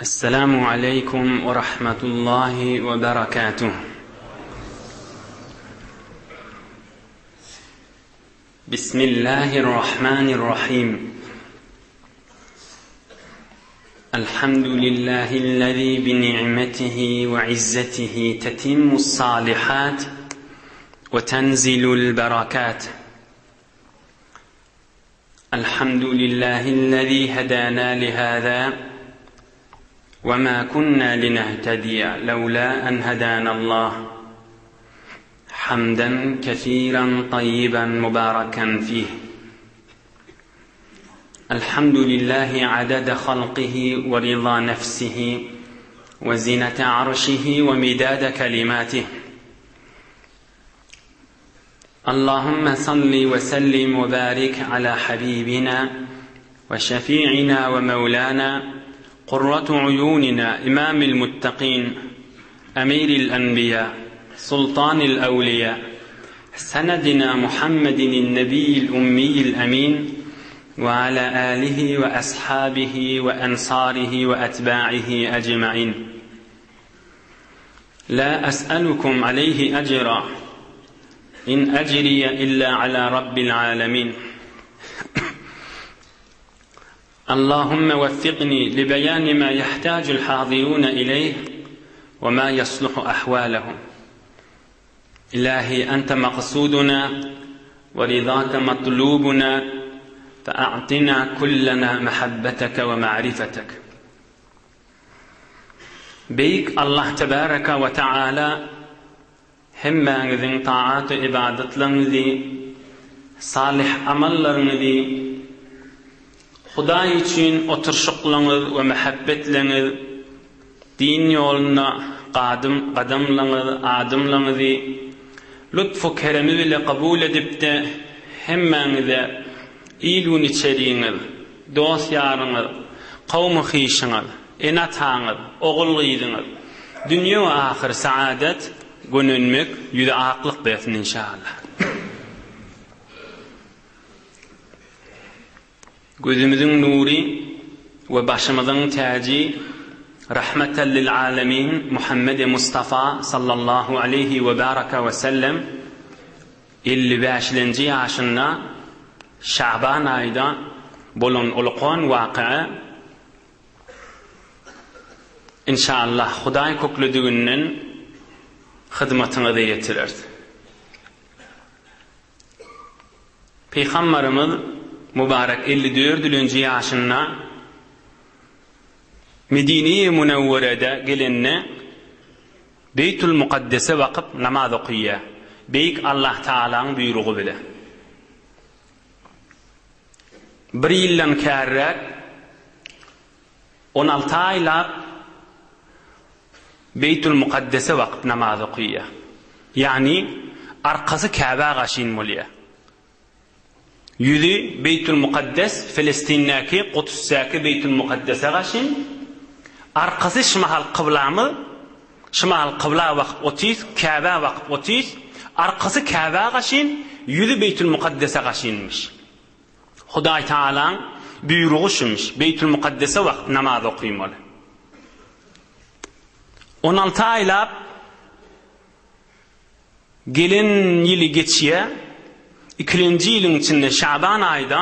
السلام عليكم ورحمة الله وبركاته بسم الله الرحمن الرحيم الحمد لله الذي بنعمته وعزته تتم الصالحات وتنزل البركات الحمد لله الذي هدانا لهذا وما كنا لنهتدي لولا أن هدانا الله حمدا كثيرا طيبا مباركا فيه الحمد لله عدد خلقه ورضا نفسه وزنة عرشه ومداد كلماته اللهم صل وسلم وبارك على حبيبنا وشفيعنا ومولانا قرة عيوننا إمام المتقين أمير الأنبياء سلطان الأولياء سندنا محمد النبي الأمي الأمين وعلى آله وأصحابه وأنصاره وأتباعه أجمعين لا أسألكم عليه أجرا إن أجري إلا على رب العالمين اللهم وفقني لبيان ما يحتاج الحاضرون إليه وما يصلح أحوالهم إلهي أنت مقصودنا ورضاك مطلوبنا فأعطنا كلنا محبتك ومعرفتك Beýik Allah tebaraka we taala hemmäňiziň taat-u ybadatlaryňyzy, salyh amallaryňyzy, Hudaý üçin oturyşyklaryňyz we mähebbetleňiz, din ýolunda gadym gadamlaryňyz, adymlaryňyzy lutf-u keremi bile kabul edip-de hemmäňize il-gün içeriňiz, Dost-ýaryňyz, kowmy-hyşyňyz, ene-ataňyz, ogul-gyzyňyz dünýe we ahyr saadet, gönenmek, ýüze aklyk bersin inşallah. Gözümiziň nury we başymyzyň täji Rahmeten lil alemin Muhammedi Mustafa sallallahu aleýhi we baraka we sellem 55-lenji ýaşynda Şaban aýda bolan ulkan wakaa Inşallah Hudaý köklediginden hyzmatyňyza ýetireris. Pygambarymyz mübarek 54-lenji ýaşynda Medine-i Münewwerede gelende Beýtul Mukaddese bakyp namaz okyýar, Beýik Allah Tagalaň buýrugy bile. Bir ýyldan kärräk, 16 aýlap Beýtul Mukaddese bakyp namaz okyýar. Ýagny arkasy Käbä gaşyn bolýar. Ýüzi Beýtul Mukaddes, Felestindäki, Kudusdäki Beýtul Mukaddese gaşyn, arkasy şymahal kyblamyz, şymahal kybla bakyp otys, Käbä bakyp otys, arkasy Käbä gaşyn, ýüzi Beýtul Mukaddese gaşynmyş. Hudaý Tagalaň buýrugy şumyş, Beýtul Mukaddese bakyp namaz okymaly. 16 aýlap Gelen ýyly geçýär, ikilenji ýylyň içinde Şaban aýda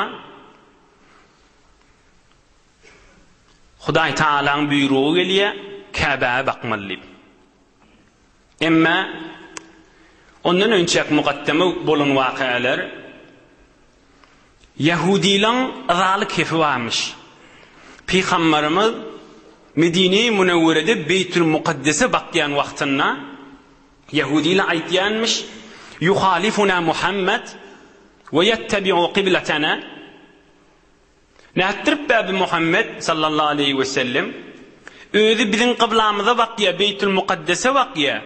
Hudaý Tagalaň buýrugy gelýär, Käbäge bakmaly diýip. Emma ondan önçäk mukaddeme bolan wakalar Ýahudylaň yzaly kefi barmyş. Pygambarymyz Medine-i Münewwerede Beýtül Mukaddese bakýan wagtynda Ýahudylar aýtýanmyş, Ýuhalifuna Muhammed we ýettebi'u kibletena Nätdirip bä bi Muhammed sallallahu aleýhi we sellem? Özi biziň kyblamyza bakýa, Beýtül Mukaddese bakýa.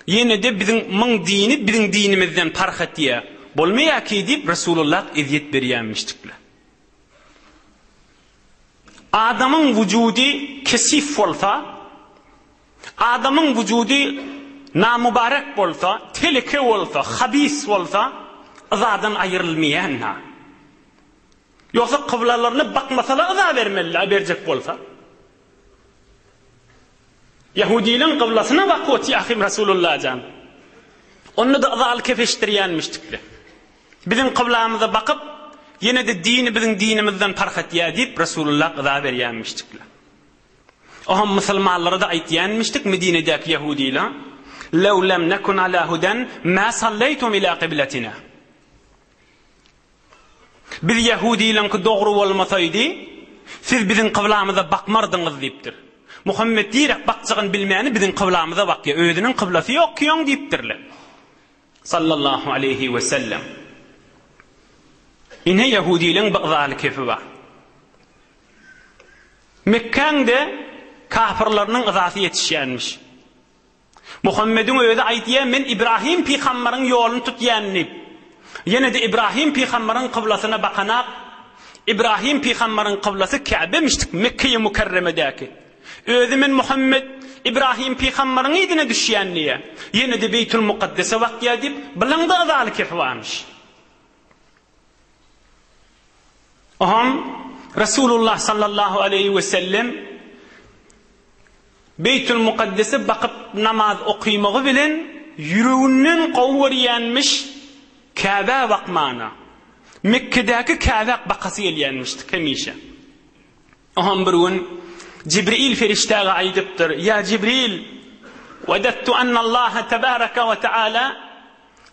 Ýene-de biziň myň dini biziň dinimizden parh etýä. Bolmaýa ki diýip Resulullah ezýet berýänmişdikler. Adamyň wujudy kesif bolsa, adamyň wujudy namübarek bolsa, teleke bolsa, habis bolsa, yzadan aýrylmaýan-da. Ýogsa kyblalaryna bakmasalar yza bermeli-dä berjek bolsa. Ýahudylaň gyblasyna bakyp otyr ahym Rasulullah jan. Onda-da yzaly kef eşitdirýänmişdikle. Biziň kyblamyza bakyp, ýene-de dini biziň dinimizden parh etýär diýip Rasulullah yza berýänmişdikle. Oham musulmanlara-da aýtýanmişdik Medinedäki ýahudyla, Lew lem nekun ala huden ma salleýtum ila kyblatina. Biz ýahudylaňky dogry bolmasaýdy, siz biziň kyblamyza bakmardyňyz diýipdir. Muhammet direk bakjagyny bilmäni biziň kyblamyza bakýar, özüniň kyblasy ýok ki oň diýipdirler. Sallallahu aleýhi we sellem. Ine ýahudylaň bir yzaly kefi bar. Mekgäň-de kapyrlarynyň yzasy ýetişýänmiş. Muhammediň özi aýdýar, Men Ibrahim pygambaryň ýoluny tutýan diýip. Ýene-de Ibrahim pygambaryň kyblasyna bakanak, Ibrahim pygambaryň kyblasy Käbemişdik, Mekgeýi Mükerremedäki. Özi men Muhammet, Ibrahim pygambaryň yzyna düşýän diýýär. Ýene-de Beýtul Mukaddese bakýar diýip, bulaň-da yzaly kefi barmyş. Oham Resulullah sallallahu aleýhi we sellem Beýtül Mukaddese bakyp namaz okymagy bilen ýüreginden gowy görýänmiş Käbä bakmana. Mekgedäki Käbä bakasy gelýänmişdik hemişe. Oham bir gün Jibril ferişdäge aýdypdyr, Ýa Jibril, wedettu ennallaha tebaraka we teala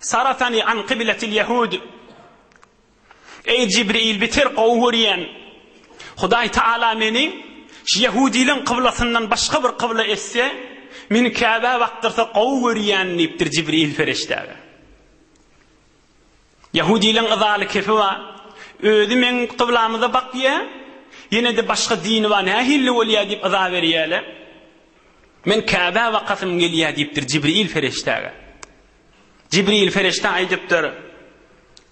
sarafani an kybletil ýehud. Eý Jibril, biter gowy görýän. Hudaý Taala meni şu ýehudileň kyblasyndan başga bir kybla etse, meni Käbä bakdyrsa gowy görýän diýipdir Jibril perişdäge. Ýehudileň yzaly kefi bar. Özi meň kyblamyza bakýa, ýene-de başga dini bar, nähilli bolýa diýip yza berýäler. Men Käbä bakasym gelýä diýipdir Jibril perişdäge. Jibril perişde aýdypdyr,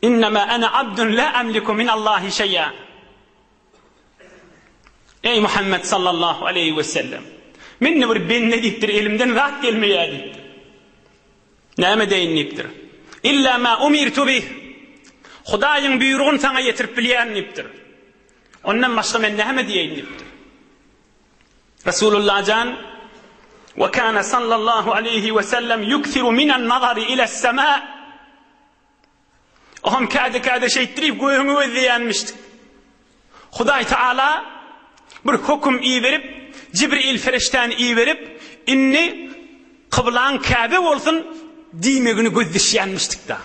Innema ene abdun la emliku minallahi şeý'a. Eý Muhammet sallallahu aleýhi we sellem. Men bir bende diýipdir, elimden zat gelmeýär diýipdir. Näme edeýin diýipdir. Illa ma umirtu bih. Hudaýyň buýrugyny saňa ýetirip bilýän diýipdir. Ondan başga men näme diýeýin diýipdir. Resulullah jan we kana sallallahu aleýhi we sellem yuksiru minan nazari iles-sema. Oňam käde-käde şeýtdirip gögüňi gözleýänmişdik. Hudaý Taala bir höküm iberip, Jibril ferişdäni iberip, indi kyblaň Käbe bolsun diýmegini gözleşýänmişdik-da.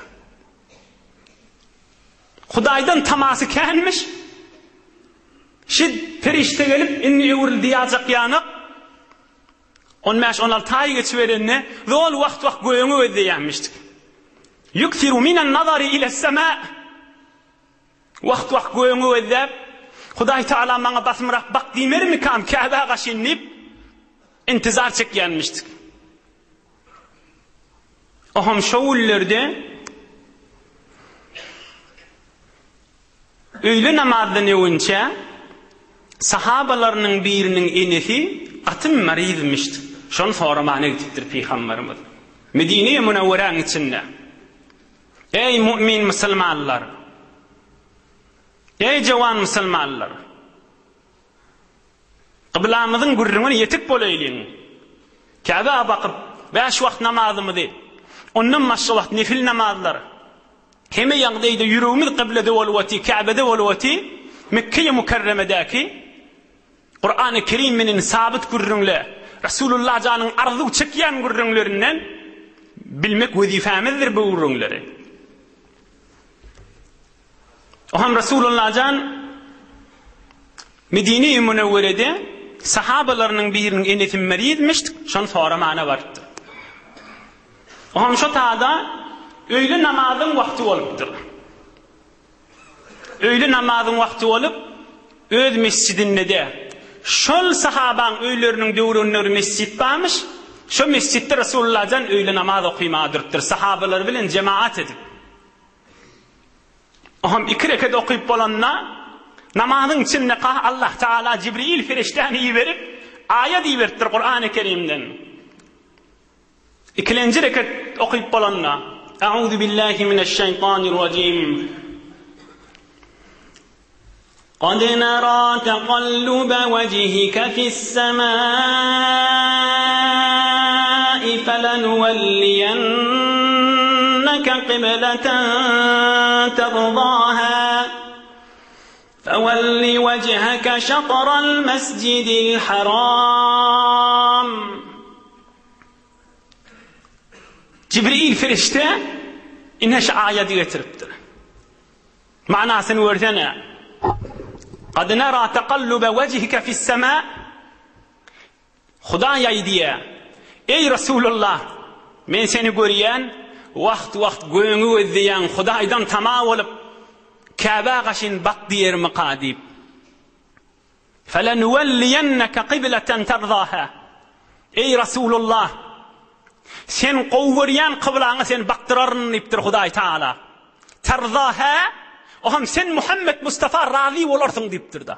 Hudaýdan tamasy känmiş. Şi perişde gelip, indi öwrül diýajak ýanak. On bäş-on alty aý geçiberende, zol wagt-wagt gögüňi gözleýänmişdik. Ýuksiru minen nazary iles-semä. Wagt-wagt gögüňi gözläp, Hudaý Tagala maňa basymrak bak diýmermikam, Käbä gaşyn diýip, intizar çekýänmişdik. Oham şo günlerde Öýle namazdan öwünçä sahabalarynyň biriniň enesi gaty maryzmyşdy. Şony soramana gidipdir Pygamberimiz. Medine-i Münewweräň içinde. Eý mu'min musulmanlar! Eý jowan musulmanlar! Kyblamyzyň gürrüňine ýetik bolaýlyň. Käbä bakyp, bäş wagt namazymyzy, ondan başga wagt nefil namazlar, heme ýagdaýda ýüregimiz kyblada bolup oty, Käbede bolup oty, Mekgeýi Mükerremedäki Kurany Kerim menen sabyt gürrüňle, Resulullah janyň arzuw çekýän gürrüňlerinden bilmek wezipemizdir bu gürrüňleri. Oňam Resulullah jan Medine-i Münewwerede sahabalarynyň biriniň enesi merizmiş, şony soramana barypdyr. Oňam şo tada öýle namazyň wagty bolupdyr. Öýle namazyň wagty bolup, öz mesjidinde-de şol sahabaň öýleriniň döwründe bir mesjit barmyş, şo mesjitde Resulullah jan öýle namaz okymaga durupdyr, sahabalary bilen jemaat edip. Oňam iki reket okyp bolanda, namazyň içinde Allah Tagala Jibril perişdäni iberip, aýat iberipdir Kurany Kerimden. Ikilenji reket okyp bolanda, Auzu billahi mineşşeýtanirrajim. Kad nara taqalluba wejhike fis-semâ. felenuwelliyenneke qibleten terzaha fewelli wejheke şatral mescidil haram. Jibril ferişte ine şu aýady getiripdir. Manasyny görsene. Kad nara taqallube wejhike fis-sema. Hudaý aýdýar, Eý Resulullah, men seni görýän, wagt-wagt gögüňi gözleýäň, Hudaýdan tama bolup, Käbä gaşyn bak diýermika diýip. Felenuwelliyenneke kybleten terzaha. Eý Resulullah, sen gowy görýän kyblaňa seni bakdyraryn diýipdir Hudaý Taala. Terzaha, o hem sen Muhammet Mustafa razy bolarsyň diýipdir-de.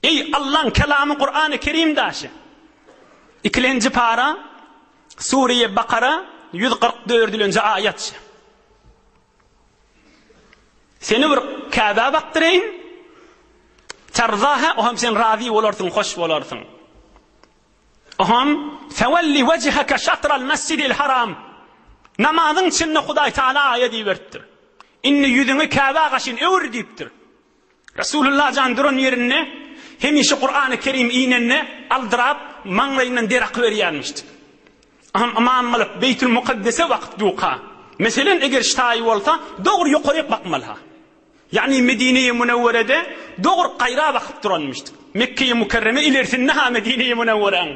Eý Allaň kelamy Kurany Kerim daşy. Ikilenji para Sure-i Bakara 144-nji aýat. Seni bir Käbä bakdyraýyn. Terzaha, o hem sen razy bolarsyň, hoş bolarsyň. O hem fewelli wejheke şatral mescidil haram. Namazyň içinde Hudaý Taala aýat iberipdir. Indi ýüzüňi Käbä gaşyn öwür diýipdir. Resulullah jan duran ýerinde hemişe Kurany Kerim inende aldyrap maňlaýyndan der akyberýärmişdik. Aham ymam bolup Beýtül Mukaddese bakyp duka. Meselen eger ştaýy bolsa dogry ýokaryk bakmaly-ha. Ýagny Medine-i Münewwerede dogry gaýra bakyp duranmyşdyk. Mekge-i Mükerreme ilersinde-ha Medine-i Münewweräň.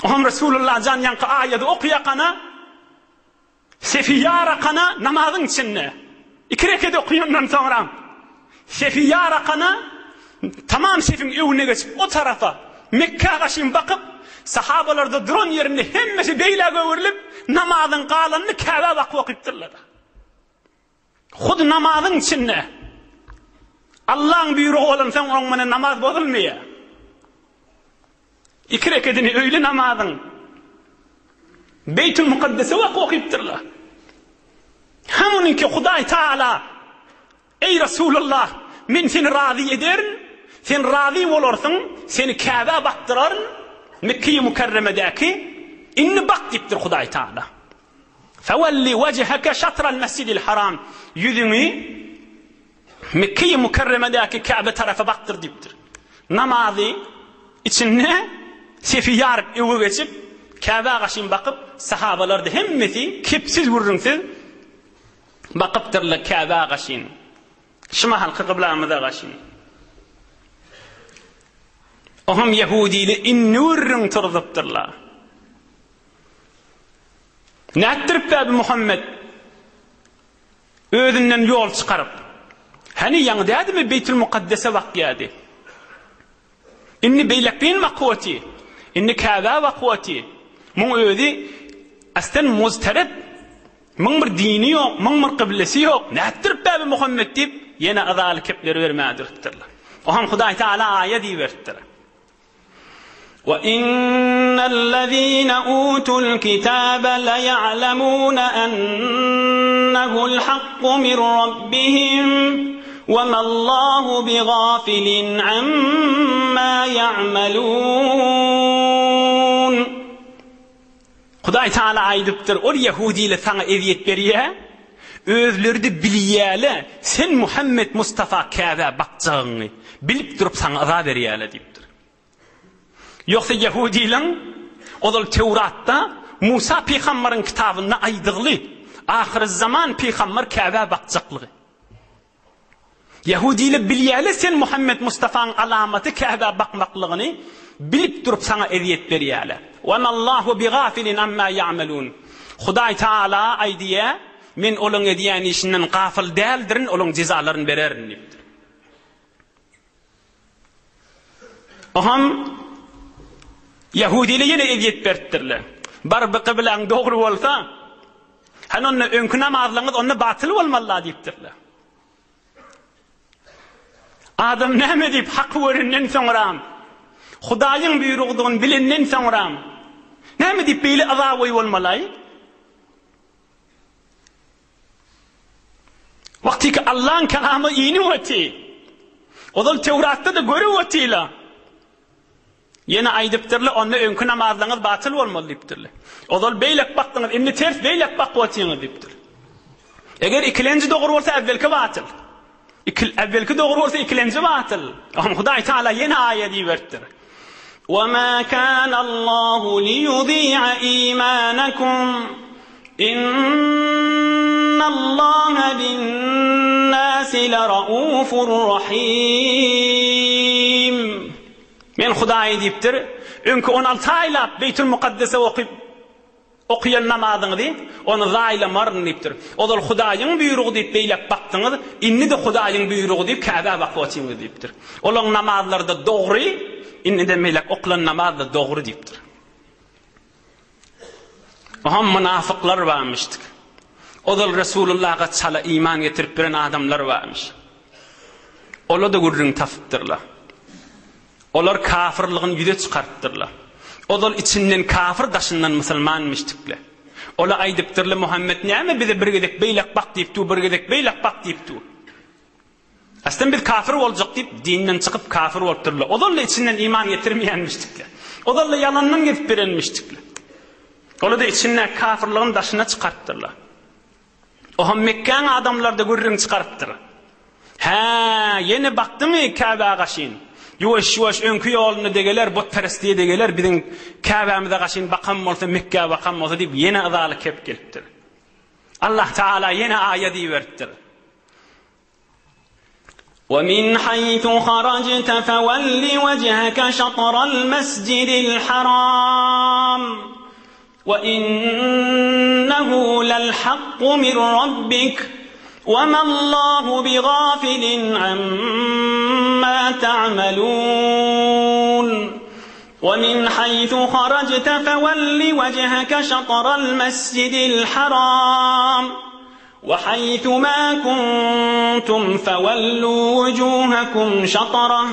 Aham Resulullah jan ýaňky aýady okaýakana Sefi ýarakana namazyň içinde iki reket okaýandan soňra sefi ýarakana tamam sefiň öňüne geçip o tarapa Mekgä gaşyn bakyp sahabalarda duran ýerinde hemmesi beýläk öwrülip namazyň galanyny Käbä bakyp okypdyrlar. Hut namazyň içinde Allaň buýrugy bolansoň oň bilen namaz bozulmaýar. Iki rekedini öýle namazyň Beýtül Mukaddese wak okypdyrlar. Hem onuňki Hudaý Taala Eý Resulullah, men seni razy ederin, sen razy bolarsyň, seni Käbä bakdyraryn, Mekge-i Mükerremedäki, indi bak diýipdir Hudaý Taala. Fewelli wejheke şatral mesjidil haram, ýüzüňi Mekge-i Mükerremedäki Käbe tarapa bakdyr diýipdir. Namazy içinde sefi ýaryp öňe geçip, Käbä gaşyn bakyp, sahabalar-da hemmesi kepsiz gürrüňsiz bakypdyrlar Käbä gaşyn. Şu mahalky kyblamyza gaşyn. Oňam ýehudili indi gürrüň turzup-dyrlar. Nätdirip-dä bi Muhammet özünden ýol çykaryp? Häni ýaňy dädimi Beýtül Mukaddese bakýady. Indi beýlekleýin bakyp oty. Indi Käbä bakyp oty. Muň özi aslen muzterep. Muň bir dini ýok, muň bir kyblesi ýok. Nätdirip-dä bi Muhammet diýip, ýene yzaly kepleri bermäge durupdyrlar. Oňam Hudaý Taala aýat iberipdir. Wa innellezine utul kitabe leýa'lemune ennehul hakku min rabbihim we mallahu bigafilin amma ýa'melun. Hudaý Taala aýdypdyr, ol ýehudiler saňa ezýet berýär, özleri-de bilýärler, sen Muhammet Mustafa Käbä bakjagyňy bilip durup saňa yza berýärler diýipdir. Ýogsa ýehudileň ozal Töwratda Musa pygambaryň kitabynda aýdygly, ahyrzaman pygambar Käbä bakjaklygy. Ýehudiler bilýärler sen Muhammet Mustafaň alamaty Käbä bakmaklygyny bilip durup saňa ezýet berýärler. Wa mallahu bigafilin amma ýa'melun. Hudaý Taala aýdýar, men olaň edýän işinden gafyl däldirin, olaň jezalaryny bererin diýipdir. Oham Ýehudiler ýene ezýet beripdirler. Bar bu kyblaň dogry bolsa, hany onda öňki namazlaryňyz onda batyl bolmaly-la diýipdirler. Adam näme diýip haky görenden soňram, Hudaýyň buýrugdygyny bilenden soňram, näme diýip beýle yzagoý bolmaly-aý? Wagtyky Allaň kelamy inip oty. Ozal Töwratda-da görüp otyla. Ýene aýdypdyrlar, onda öňki namazlaryňyz batyl bolmaly diýipdirler. Ozal beýlek bakdyňyz, indi ters beýlek bakyp otyňyz diýipdir. Eger ikilenji dogry bolsa äwwelki batyl. Ikil, äwwelki dogry bolsa ikilenji batyl. Oňa Hudaý Taala ýene aýat iberipdir. Wa ma kana Allahu liyudi'a imanakum Innallaha bin-nasi leraufur rahim. Men Hudaý diýipdir, öňki 16 aýlap Beýtül Mukaddese okyp okaýan namazyňyzy, ony zaýlamaryn diýipdir. Ozal Hudaýyň buýrugy diýip beýläk bakdyňyz, indi-de Hudaýyň buýrugy diýip Käbä bakyp otyňyz diýipdir. Olaň namazlary-da dogry, indiden beýläk okalan namaz-da dogry diýipdir. Oňam mynafyklar barmyşdyk. Ozal Resulullaha çala iman getirip bilen adamlar barmyş. Ola-da gürrüň tapypdyrlar. Olar kafyrlygyny ýüze çykarypdyrlar. Ozal içinden kafyr daşyndan musulmanmyşdykle. Ola aýdypdyrlar Muhammet näme bize bir gezek beýlek bak diýip dur, bir gezek beýlek bak diýip dur. Aslynda biz kafir boljak diýip, dinden çykyp kafir bolupdyrlar. Ozal-da içinden iman getirmeýänmişdikler. Ozal-da ýalandan gezip berenmişdikler. Olar-da içindäki kafirligiň daşyna çykarypdyrlar. Oňam Mekgäň adamlary-da gürrüň çykarypdyr. Hä, ýene bakdymy Käbä gaşyn? Ýuwaş-ýuwaş öňki ýoluna degeler, butperestliğe degeler, biziň Käbämize gaşyn bakan bolsa, Mekgä bakan bolsa diýip, ýene yzaly kep gelipdir. Allah Taala ýene aýat iberipdir. وَمِنْ حَيْثُ خَرَجْتَ فَوَلِّ وَجْهَكَ شَطْرَ الْمَسْجِدِ الْحَرَامِ وَإِنَّهُ لَلْحَقُّ مِنْ رَبِّكَ وَمَا اللَّهُ بِغَافِلٍ عَمَّا تَعْمَلُونَ وَمِنْ حَيْثُ خَرَجْتَ فَوَلِّ وَجْهَكَ شَطْرَ الْمَسْجِدِ الْحَرَامِ وَحَيْثُ مَا كُنتُمْ فَوَلُّوا وُجُوهَكُمْ شَطْرَهُ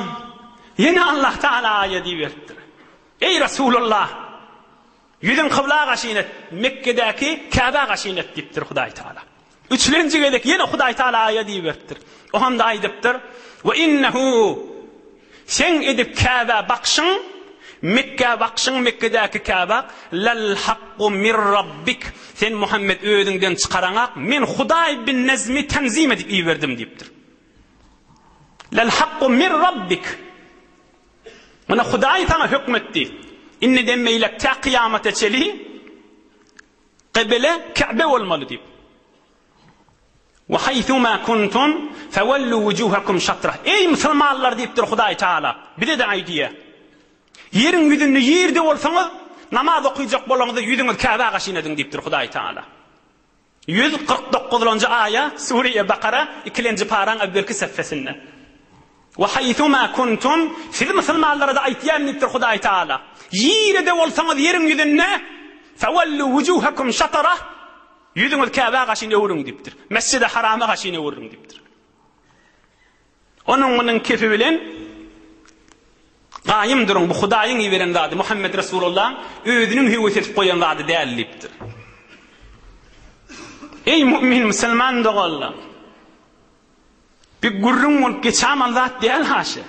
Ýene Allah Taala aýat iberipdir. Eý Resulullah! Ýüzüň kybla gaşyn et, Mekgedäki Käbä gaşyn et diýipdir Hudaý Taala. Üçlenji gezek ýene Hudaý Taala aýat iberipdir. O hem-de aýdypdyr: "Ve innehu Seň edip Käbä bakşyň, Mekgä bakşyň, Mekgedäki Käbä, lel hakku mir Rabbik, sen Muhammet özüňden çykaraňak, men Hudaý bin nezmi tenzim edip iberdim diýipdir. Lel hakku mir Rabbik. Muny Hudaý saňa hökmetdi. Indiden beýläk tä kyýamata çeli kybla Käbe bolmaly diýip. Ve haýsuma kuntum fewellu wujuhakum şatrah. Eý musulmanlar diýipdir Hudaý Taala. Bize-de aýdýar. Ýeriň ýüzünde ýerde bolsaňyz, namaz okyjak bolaňyzda ýüzüňizi Käbä gaşyn ediň diýipdir Hudaý Taala. 149-njy aýa, Sure-i Bakara, ikilenji paraň äwwelki sefesinde. Ve haýsuma kuntum, siz musulmanlara-da aýtýan diýipdir Hudaý Taala. Ýerde bolsaňyz ýeriň ýüzünde fewellu wujuhakum şatrah. Ýüzüňizi Käbä gaşyn öwrüň diýipdir. Mesjidi Harama gaşyn öwrüň diýipdir. Onuň munuň kefi bilen gaýym duruň, bu Hudaýyň iberen zady, Muhammet Resulullah özüniň höwes edip goýan zady däl diýipdir. Eý mu'min musulman doganlar! Bir gürrüň bolup geçäman zat däl haşa.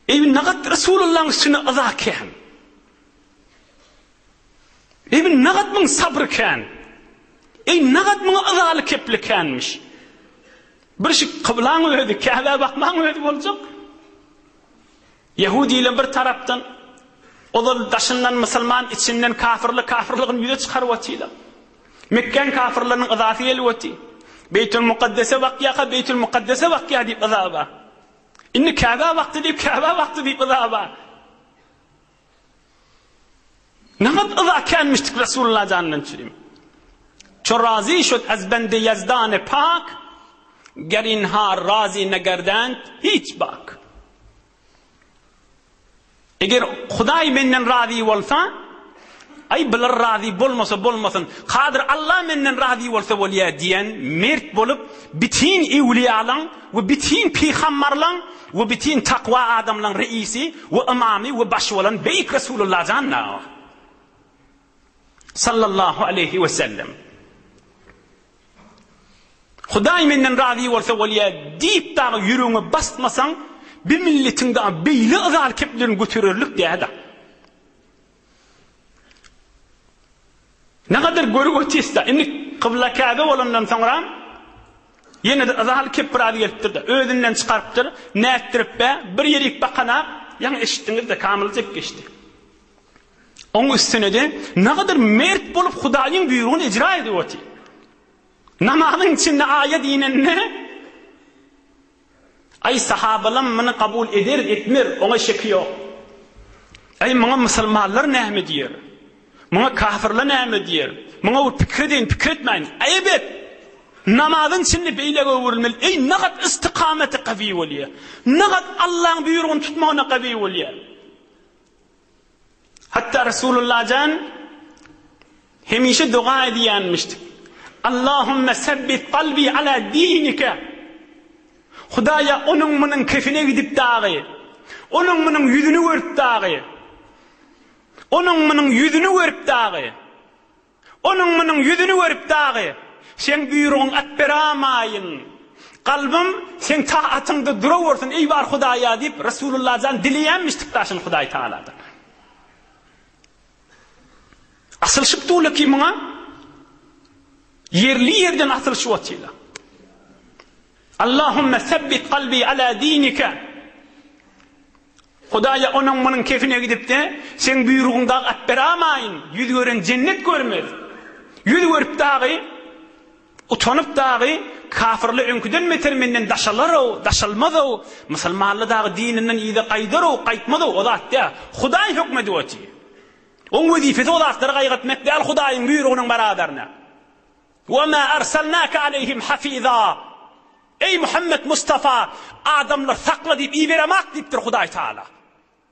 Eý nagat Resulullah'yň üstüne yza kän. Eý nagat muň sabry kän. Eý nagat muňa yzaly kepli känmiş. Bir şu kyblaň özi, Käbä bakmaň özi boljak. Ýehudiler bir tarapdan ozal daşyndan musulman, içinden kafirlik kafirligini ýüze çykaryp otylar. Mekgäň kafirleriniň yzasy gelip oty. Beýtül Mukaddese bakýaka, Beýtül Mukaddese bakýa diýip yza bar. Indi Käbä bakdy diýip, Käbä bakdy diýip yza bar. Nagat yza känmişdik Resulullah jandan çürim. Ço razy şod az bende Ýezdany pak, ger inha razy negerdend hiç bak. Eger Hudaý menden razy bolsa, aý bular razy bolmasa bolmasyn, Kadyr Allah menden razy bolsa bolýa diýen mert bolup, bitin ewliýalaň we bitin pygambarlaň we bitin takwa adamlaň reisi we ymamy we başy bolan beýik Resulullah jan dagy. Sallallahu aleýhi we sellem. Hudaý menden razy bolsa bolýa diýip dagy ýüregiňe basmasaň, Bir milletiň dagy beýle yzaly keplerini götererlik däl-de. Nägadar görüp otyrys-da, indi kybla Käbe bolandan soňram ýene-de yzaly kep biraz gelipdir-de, özünden çykarypdyr, nätdirip-ä, bir ýerik bakana, ýaňy eşitdiňiz-de, Kamyljek geçdi. Oň üstüne-de nägadar mert bolup Hudaýyň buýrugyny ejra edip otyr. Namazyň içinde aýat inende, Aý sahabalam muny kabul eder etmer oňa şeki ýok. Aý muňa musulmanlar näme diýer? Muňa kafirler näme diýer? Muňa bir pikir edeýin pikir etmäýin. Aýyp et! Namazyň içinde beýle öwrülmeli. Eý nagat istikameti gawy bolýar. Nagat Allaň buýrugyny tutmagyna gawy bolýar. Hatda Resulullah jan hemişe doga edýänmişdik. Allahümme sebbit kalbi ala dinike. Hudaýa onuň munuň kefine gidip dagy, onuň munuň ýüzüni görüp dagy, onuň munuň ýüzüni görüp dagy, Onuň munuň ýüzüni görüp dagy, Seň buýrugyň atberamaýyn. Kalbym Seň taatyňda durawersin, eý bar Hudaýa diýip, Resulullah jan dileýänmişdik daşyny Hudaý Tagaladan. Asylyşyp durlar ki muňa ýerli ýerden asylyşyp otyrlar. Allahümme sebbit kalbi ala dinike. Hudaýa onuň munuň kefine gidip-de, Seň buýrugyň dagy atberamaýyn, ýüz gören jennet görmez. Ýüz görüp dagy, utanyp dagy, kafyrly öňküden beter menden daşalar-ow, daşalmaz-ow, musulmanly dagy dininden yza gaýdar-ow, gaýtmaz-ow, o zat däl. Hudaý hökm edip otyr. Oň wezipesi o zatlary gaýgytmak däl Hudaýyň buýrugynyň barabarynda. Wa ma arsalnaka aleýhim hafiza. Eý Muhammet Mustafa, adamlar sakla diýip iberemak diýipdir Hudaý Taala.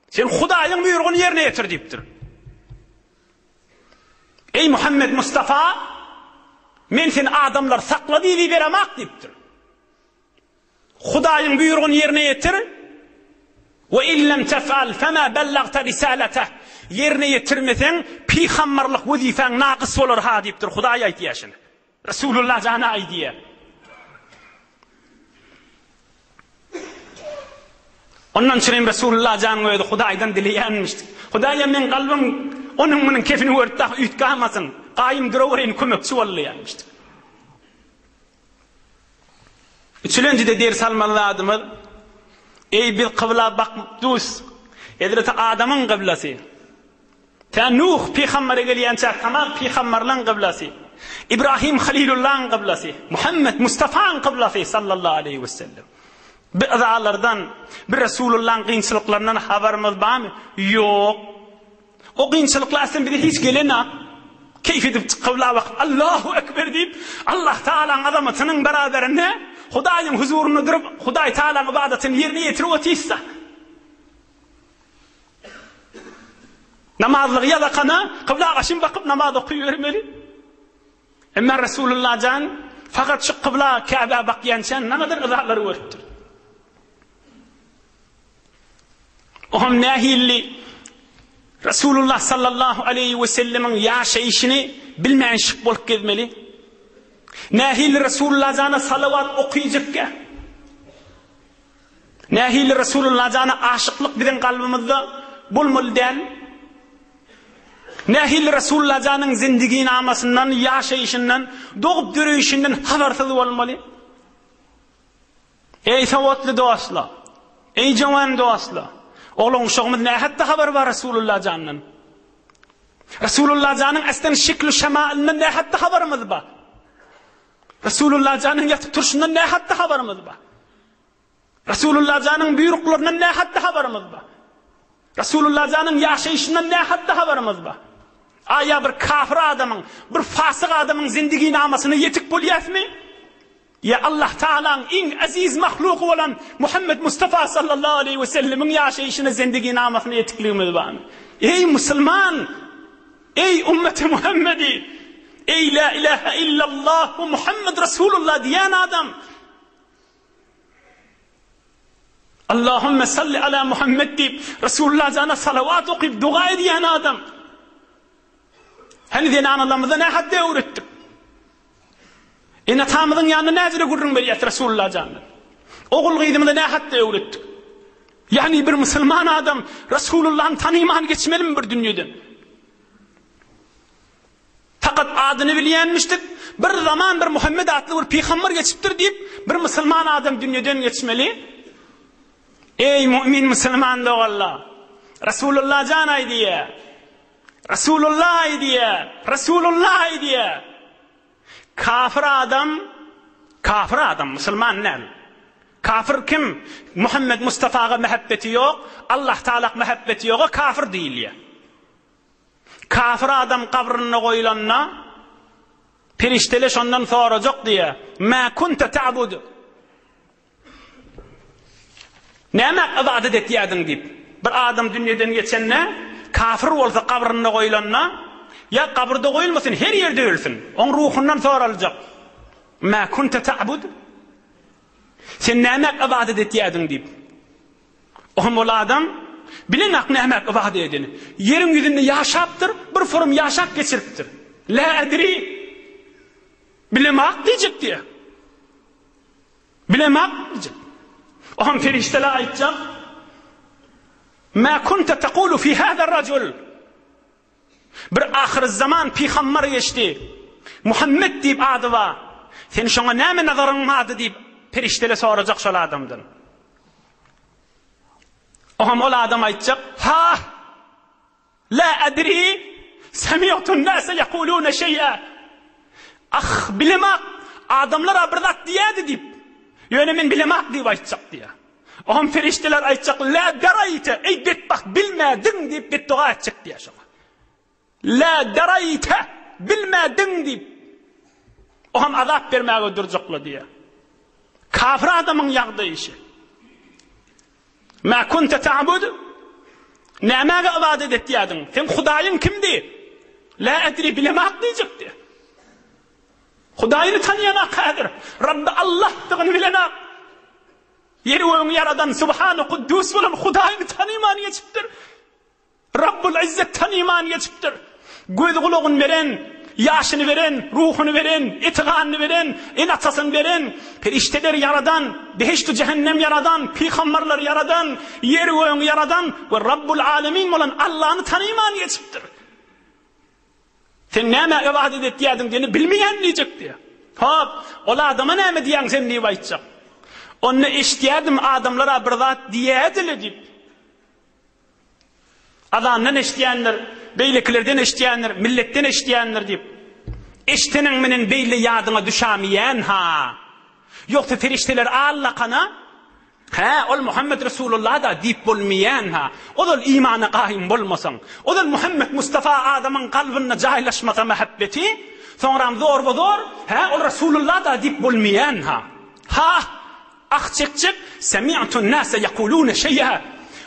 Sen Hudaýyň buýrugyny ýerine ýetir diýipdir. Eý Muhammet Mustafa, men seni adamlar sakla diýip iberemak diýipdir. Hudaýyň buýrugyny ýerine ýetir. Wa illem tef'al fema bellagta risaleteh. Ýerine ýetirmeseň, pygamberlik wezipäň nakys bolar ha diýipdir. Hudaý aýtýar şuny. Resulullah jana aýdýar. Ondan çynym Resulullah janyň özi Hudaýdan dileýänmişdi. Hudaýa meň kalbym onuň munuň kefini görüp dagy üýtgamasyn. Gaýym durawereýin kömekçi bol diýýänmişdi. Üçülenjide ders almaly zadymyz, eý biz kybla bakyp dus, Hezreti Adamyň kyblasy, tä Nuh pygambere gelýänçä tamam pygamberleň kyblasy, Ibrahim Halilullaň kyblasy, Muhammet Mustafaň kyblasy sallallahu aleýhi we sellem. Bi yzalardan, bi Resulullaň kynçylyklaryndan habarymyz barmy? Ýok. O kynçylyklar aslynda bize hiç gelenok. Keýp edip kybla bakyp Allahu Ekber diýip, Allah Tagalaň azamatynyň beraberinde Hudaýyň huzurynda durup, Hudaý Tagalaň ybadatyny ýerine ýetirip otyrys-da. Namazlygy ýazakana kybla gaşyn bakyp namaz okybermeli. Emma Resulullah jan fakat şu kybla Käbä bakýança nägadar yzalary görüpdir. Oňam nähili Resulullah sallallahu aleýhi we sellemiň ýaşaýşyny bilmän şyk bolup gezmeli? Nähili Resulullah jana salawat okyjakka? Nähili Resulullah jana aşyklyk biziň kalbymyzda bolmaly däl? Nähili Resulullah janyň zindiginamasyndan, ýaşaýşyndan, dogup döreýşinden habarsyz bolmaly? Eý sowatly dostlar! Eý jowan dostlar! Oglan-uşagymyz nähakda habary bar Resulullah jandan? Resulullah janyň aslan şekli şemailyndan nähakda habarymyz bar? Resulullah janyň ýatyp turşundan nähakda habarymyz bar? Resulullah janyň buýruklaryndan nähakda habarymyz bar? Resulullah janyň ýaşaýşyndan nähakda habarymyz bar? Aýa bir kafir adamyň, bir fasyk adamyň zindiginamasyna ýetik bolýasmy? Ýa Allah Tagalaň iň eziz mahluky bolan Muhammed Mustafa sallallahu aleýhi we sellemiň ýaşaýşyna zendiginamasyna ýetikligimiz barmy? Eý musulman! Eý ummeti Muhammedi! Eý la ilahe illallah Muhammed Rasulullah diýen adam! Allahümme salli ala Muhammed diýip Rasulullah jana salawat okyp doga edýän adam! Hany zenanalarymyza nähakda öwretdik? Ene-atamyzyň ýanynda näjele gürrüň berýäs Resulullah jandan. Ogul-gyzymyza nähakda öwretdik? Ýagny bir musulman adam Resulullahny tanyman geçmelimi bir dünýeden? Fakat adyny bilýänmişdik, bir zaman bir Muhammed atly bir pygamber geçipdir diýip, bir musulman adam dünýeden geçmeli. Eý mu'min musulman doganlar! Resulullah jan aýdýar. Resulullah aýdýar. Resulullah aýdýar. Kafir adam, kafir adam, musulman däl. Kafir kim? Muhammed Mustafaga mähebbeti ýok, Allah Taalak mähebbeti ýoga kafir diýilýär. Kafir adam gabrynda goýlanda, perişdeler şondan sorajak diýýär. Mä kunta ta'bud. Nämä ybadat etýärdiň diýip. Bir adam dünýeden geçende, kafir bolsa gabrynda goýlanda, ýa gabrda goýulmasyn, her ýerde ölsün, oň ruhundan soraljak. Mä kunte ta'bud? Sen nämä ybadat etýärdiň diýip. Oňam ol adam bilenak nämä ybadat edeni. Ýeriň ýüzünde ýaşapdyr, bir forum ýaşap geçiripdir. La edri. Bilemak diýjek diýýär. Bilemak diýjek. Oňam perişdeler aýtjak, Mä kunte tekulu fi hâzâ rajul. Bir ahyrzaman pygambar geçdi. Muhammet diýip ady bar. Sen şoňa näme nazaryň bardy diýip perişdeler sorajak şol adamdan. Oňam ol adam aýtjak, Ha! La edri, semi'tun nase yekulune şey'a. Ah, bilemak, adamlar-a bir zat diýýärdi diýip. Ýöne men bilemak diýip aýtjak diýýär. Oňam perişdeler aýtjak, La deraýte, eý betbagt, bilmädiň diýip betdoga etjek diýýär şoňa. La deraýte, bilmädiň diýip. Oňam azap bermäge durjaklar diýýär. Kafir adamyň ýagdaýy şi. Mä kunte ta'bud? Nämäge ybadat etýärdiň? Seň Hudaýyň kimdi? La edri, bilemak diýjekdi. Hudaýyny tanaýanak häzir. Rabbi Allahdygyny bilenak. Ýeri gögüň ýaradan Subhany Kuddus bolan Hudaýyny tanyman geçipdir. Rabbul Izzet tanyman geçipdir. Göz-gulagyny beren, ýaşyny beren, ruhuny beren, eti-ganyny beren, ene-atasyny beren, perişdeleri ýaradan, behişt-u-jähennem ýaradan, pygamberleri ýaradan, ýeri-gögüňi ýaradan we Rabbul Alemin bolan Allany tanyman geçipdir. Sen nämä ybadat etýärdiň diýende bilmeýän diýjek diýýär. Hop, ol adama näme diýýäň sen diýip aýtjak. Onda eşidýärdim adamlar-a bir zat diýýärdi-le diýip. Azandan eşidýändir, beýlekilerden eşidýändir, milletden eşidýändir diýip. Eşideniň menen beýle ýadyňa düşämiýän-ha. Ýogsa perişdeler allakana, Hä, ol Muhammet Resulullah-da diýip bolmaýan-ha. Ozal imana gaýym bolmasaň, ozal Muhammet Mustafa adamyň kalbynda jaýlaşmasa mähebbeti, soňram zorba-zor, Hä, ol Resulullah-da diýip bolmaýan-ha. Ha! Ah çekjek, Semi'tun nase ýekulune şeý'a,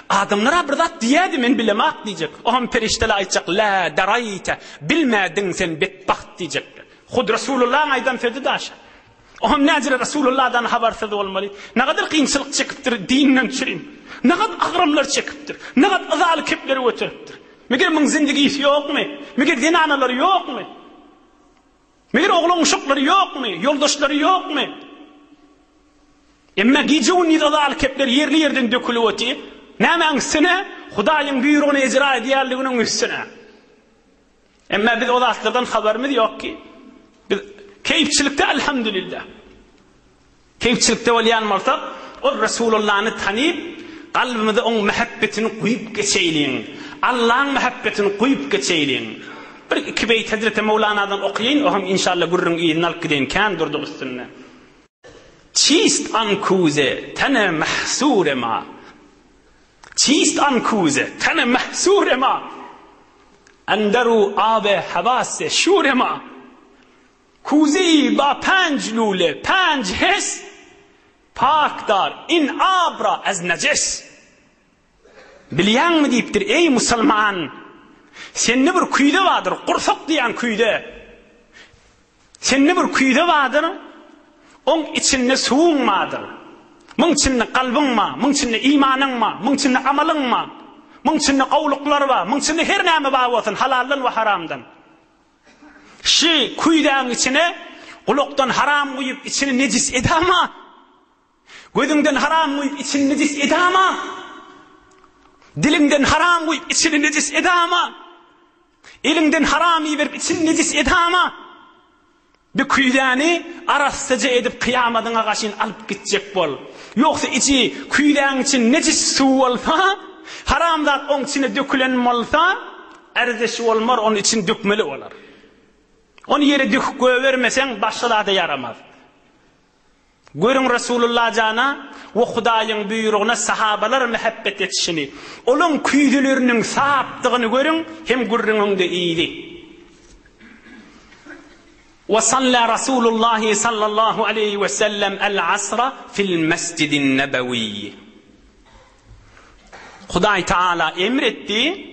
Adamlar-a bir zat diýýärdi, men bilemak diýjek. Oňam perişdeler aýtjak, Lä deraýte, bilmädiň sen betbagt diýjekler. Hut Resulullahyň aýdan sözi daşy. Oňam näjele Resulullahdan habarsyz bolmaly. Nagadar kynçylyk çekipdir dinden çürim. Nagat agramlar çekipdir. Nagat yzaly kepleri göteripdir. Meger muň zindigisi ýokmy? Meger zenanalary ýokmy? Meger oglan-uşaklary ýokmy? Ýoldaşlary ýokmy? Emma gije-gündiz yzaly kepler ýerli-ýerden dökülip otyr. Nämäň üstüne? Hudaýyň buýrugyny ejra edýänliginiň üstüne. Emma biz o zatlardan habarymyz ýok ki. Biz keýpçilikde elhamdülillah. Keýpçilikde bolýan bolsak, ol Resulullany tanyp, kalbymyza oň mähebbetini guýup geçeýliň. Allaň mähebbetini guýup geçeýliň. Bir iki beýt Hezreti Mowlanadan okaýyn, o hem inşallah gürrüň yzyny alyp gideýin, kän durduk üstünde. Çist an kuze tene mahsure ma. Çist an kuze tene mahsure ma. Enderu abe havase şure ma. Kuzeýi ba panj lule, panj hes, Pak dar in abra ez nejes. Bilýäňmi diýipdir, eý musulman, sende bir küýze bardyr, gursak diýen küýze. Sende bir küýze bardyr, oň içinde suwuň bardyr. Muň içinde kalbyň bar, muň içinde imanyň bar, muň içinde amalyň bar. Muň içinde gowluklar bar, muň içinde her näme bar bolsun, halaldan we haramdan. Şy küýzäň içine gulakdan haram guýup içini nejis edama. Gözüňden haram guýup içini nejis edama. Diliňden haram guýup içini nejis edama. Eliňden haram iberip içini nejis edama. Bir küýzäni arassaja edip kyýamadyňa gaşyn alyp gitjek bol. Ýogsa içi küýzäň içi nejis suw bolsa, haram zat oň içine dökülen bolsa, ärzeşi bolmar, ony içini dökmeli bolar. Ony ýere döküp goýbermeseň başga zada ýaramaz. Görüň Resulullah jana we Hudaýyň buýrugyna sahabalar mähebbet etişini, olaň küýzeleriniň sapdygyny görüň hem gürrüňiňde yzy. We salla Rasulullahi sallallahu aleýhi we sellem el-asra fil mesjidin nebewiyyi. Hudaý Taala emr etdi.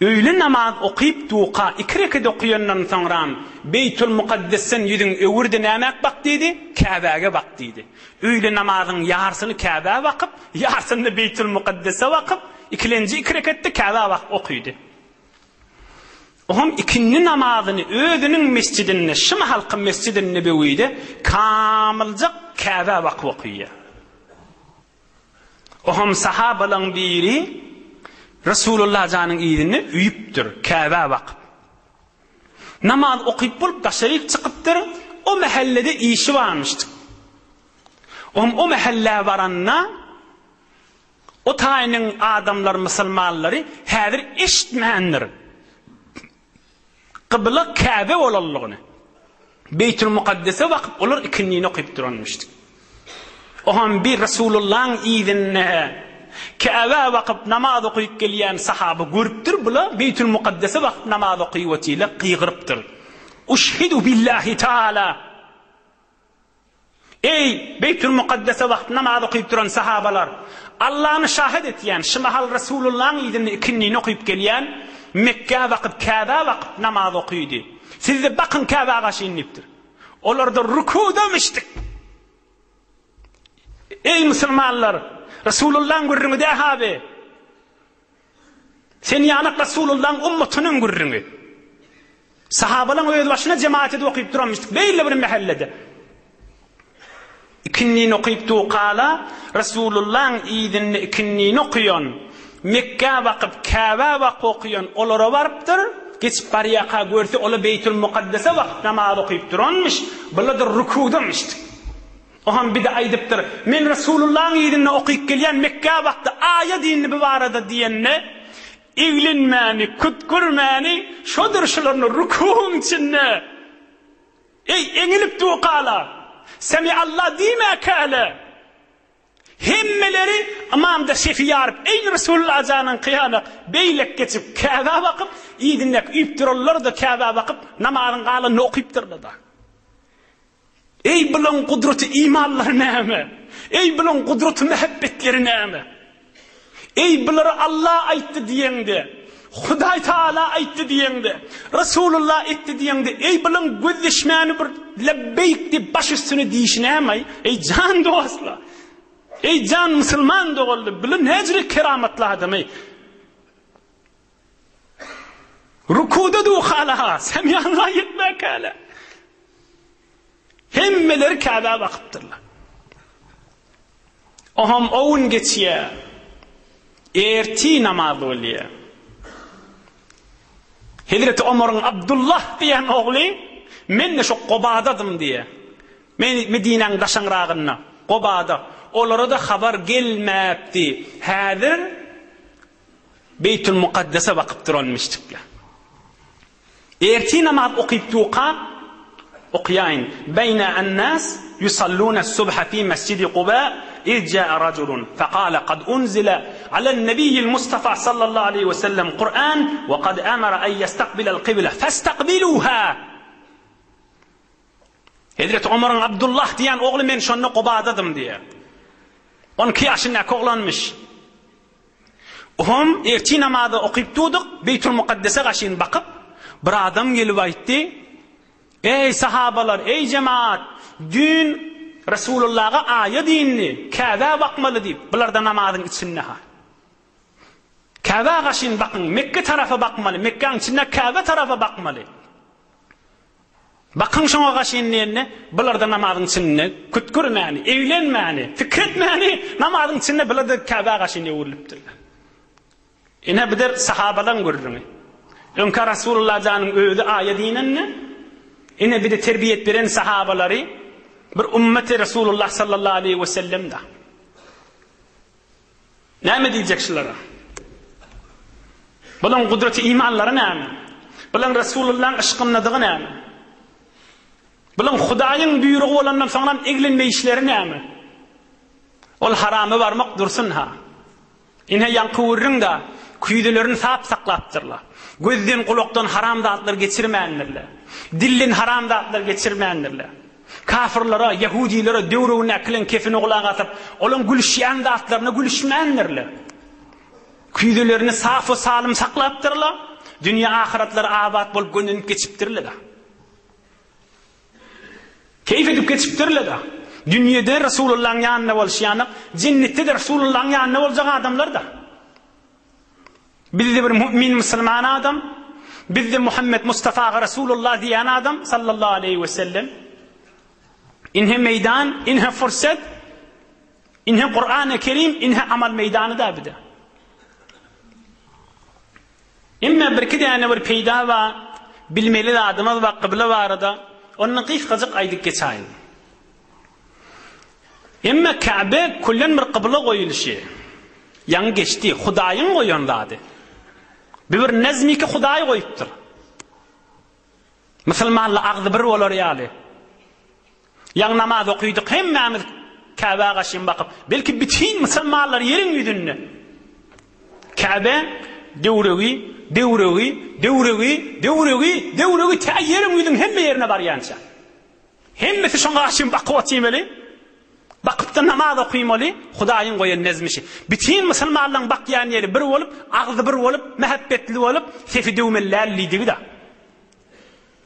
Öýle namaz okyp duka iki reket okýandan soňram Beýtul Mukaddesden ýüzüň öwür-de nämäk bak diýdi? Käbäge bak diýdi. Öýle namazyň ýarsyny Käbä bakyp, ýarsyny-da Beýtul Mukaddese bakyp, ikilenji iki reketde Käbä bakyp okydy. Oňam ikindi namazyny özüniň mesjidinde, şu mahalky Mesjidi Nebewide kamyljak Käbä bakyp okyýar. Oňam sahabalaň biri Resulullah janyň yzynda üýüpdir, Käbä bakyp. Namaz okyp bolup daşaryk çykypdyr, o mähellede işi barmyşdyk. Oňam o mähellä baranda o taýynyň adamlar musulmanlary häzir eşitmändir. Kybla Käbe bolanlygyny, Beýtül Mukaddese bakyp olar ikindini okyp duranmyşdy. Oňam bir Resulullahyň yzynda Käbä bakyp namaz okyp gelýän sahaba görüpdir, bula Beýtül Mukaddese bakyp namaz okyp otyla gygyrypdyr. Uşhidu billahi taala! Eý, Beýtül-Mukaddese wagt namaz okyp duran sahabalar! Allany şahyt etýän, şu mahal Resulullahyň yzynda ikindini okyp gelýän, Mekgä bakyp, Käbä bakyp namaz okydy. Siz-de bakyň Käbä gaşyn diýipdir. Olar-da rukuda müşdik. Eý, musulmanlar! Resulullahyň gürrüňi dä-ha bi. Sen ýanak Resulullahyň ummatynyň gürrüňi. Sahabalaň öz başyna jemaat edip okyp duranmyşdyk beýle bir mähellede. Ikindini okyp dukala Resulullahyň yzynda ikindini okaýan, Mekgä bakyp, Käbä bakyp okaýan olara barypdyr. Geçip barýaka görse ola Beýtül Mukaddese bakyp namaz okyp duranmyş, buladyr rukudamyşdyk. Oňam bide aýdypdyr, Men Resulullahyň yzynda okyp gelýän Mekgä bakdy, aýat indi bu barada diýende, eglenmäni, kütkürmäni, şodur şularyny rukuwyň içinde, Eý, eňilip dukala, Semiallah diýmäkäle, hemmeleri ymamda sefi ýaryp, eý Resulullah janyňky ýanak, beýlek geçip Käbä bakyp, yzyndaky üýüp duranlar-da Käbä bakyp, namazyň galanyny okypdyrlar-da. Eý bulaň gudraty imanlary näme? Eý bulaň gudraty mähebbetleri näme? Eý bulara Allah aýtdy diýeňde, Hudaý Taala aýtdy diýeňde, Resulullah etdi diýeňde, eý bulaň gözleşmäni bir lebbeýk diýip baş üstüne diýişi näme-aý? Eý jan dostlar! Eý jan musulman doganlar, bular näjüre keramatly adam-eý? Rukuda duhala, semýanla ýetmäkäle. Hemmeleri Käbä bakypdyrlar. Oham o gün geçýär. Erti namaz bolýar. Hezreti Omaryň Abdullah diýen ogly men-de şo Gobadadym diýýär. Men Medinäň daşaňragynda, Gobada. Olara-da habar gelmäpdi. Häzir Beýtül Mukaddese bakyp duran müşrikler. Ertir namaz okyp durka, okaýaýyn. Beýne en-nas yusalluna es-subha fi mesjidi Kuba iz jaa rajulun fekale kad unzile alen-nebiyyil Mustafa sallallahu aleýhi we sellem Kur'an we kad emara en yestakbilel kybla festakbiluha. Hezreti Omaryň Abdullah diýen ogly men şonda Kubadadym diýýär. 12 ýaşyndaky oglanmyş. Oňam ertir namazy okyp durduk, Beýtul Mukaddese gaşyn bakyp, bir adam gelip aýtdy, Eý, sahabalar, eý, jemaat, düýn Resulullaha aýat indi, Käbä bakmaly diýip, bular-da namazyň içinde-ha. Käbä gaşyn bakyň, Mekge tarapa bakmaly, Mekgäň içinde Käbe tarapa bakmaly. Bakyň şoňa gaşyn diýende, bular-da namazyň içinde kütkürmäni, eglenmäni, pikir etmäni, namazyň içinde bular-da Käbä gaşyn öwrülipdirler. Ine bu-da sahabalaň gürrüňi. Öňkä Rasulullah janyň özi aýat inende, ine bir-de terbiýet beren sahabalary bir ummeti Rasulullah sallallahu aleýhi we sellem-da. Näme diýjek şulara? Bulaň gudraty imanlary näme? Bulaň Resulullaň yşkyndadygy näme? Bulaň Hudaýyň buýrugy bolandan soňram eglenmeýişleri näme? Ol harama barmak dursun-ha. Ine ýaňky gürrüň-da, küýzelerini sap saklapdyrlar. Gözden, gulakdan haram zatlar geçirmändirler. Dilden haram zatlar geçirmändirler. Kafyrlara, ýehudilere döwregindäkileň kefine gulak asyp, olaň gülüşýän zatlaryna gülüşmändirler. Küýzelerini saf we salym saklapdyrlar, dünýe-ahyratlary abat bolup gönenip geçipdirler-de. Keýp edip geçipdirler-de. Dünýede Resulullahyň ýanynda bolşy ýaly, jennetde-de Resulullahyň ýanynda boljak adamlar-da. Bizde bir mu'min musulman adam, bizde Muhammed Mustafaga Resulullah diýen adam sallallahu aleýhi we sellem. Inhe meýdan, inhe fursat, inhe Kur'an-ı Kerim, inhe amal meýdany da bide. Emme birki däne bir peýda bar, bilmeli zadymyz bar kybla barada, onda gysgajyk aýdyp geçaýyn. Emma Käbe küllen bir kybla goýulyşy, ýaňy geçdi, Hudaýyň goýan zady. Bu bir nezmiki Hudaý goýupdyr. Musulmanlar agzy bir bolar ýaly. Ýaňy namaz okydyk hemmämiz Käbä gaşyn bakyp, belki bütin musulmanlar ýeriň ýüzünde. Käbe döwregi, döwregi, döwregi, döwregi, döwregi tä ýeriň ýüzüň hemme ýerine barýança. Hemmesi şoňa gaşyn bakyp otyrmaly. Bakypda namaz okymaly, Hudaýyň goýan nezmişi. Bütin musulmanlaryň bakýan ýeri bir bolup, agzy bir bolup, mähebbetli bolup, sefi döwmeli däl diýdigi-de.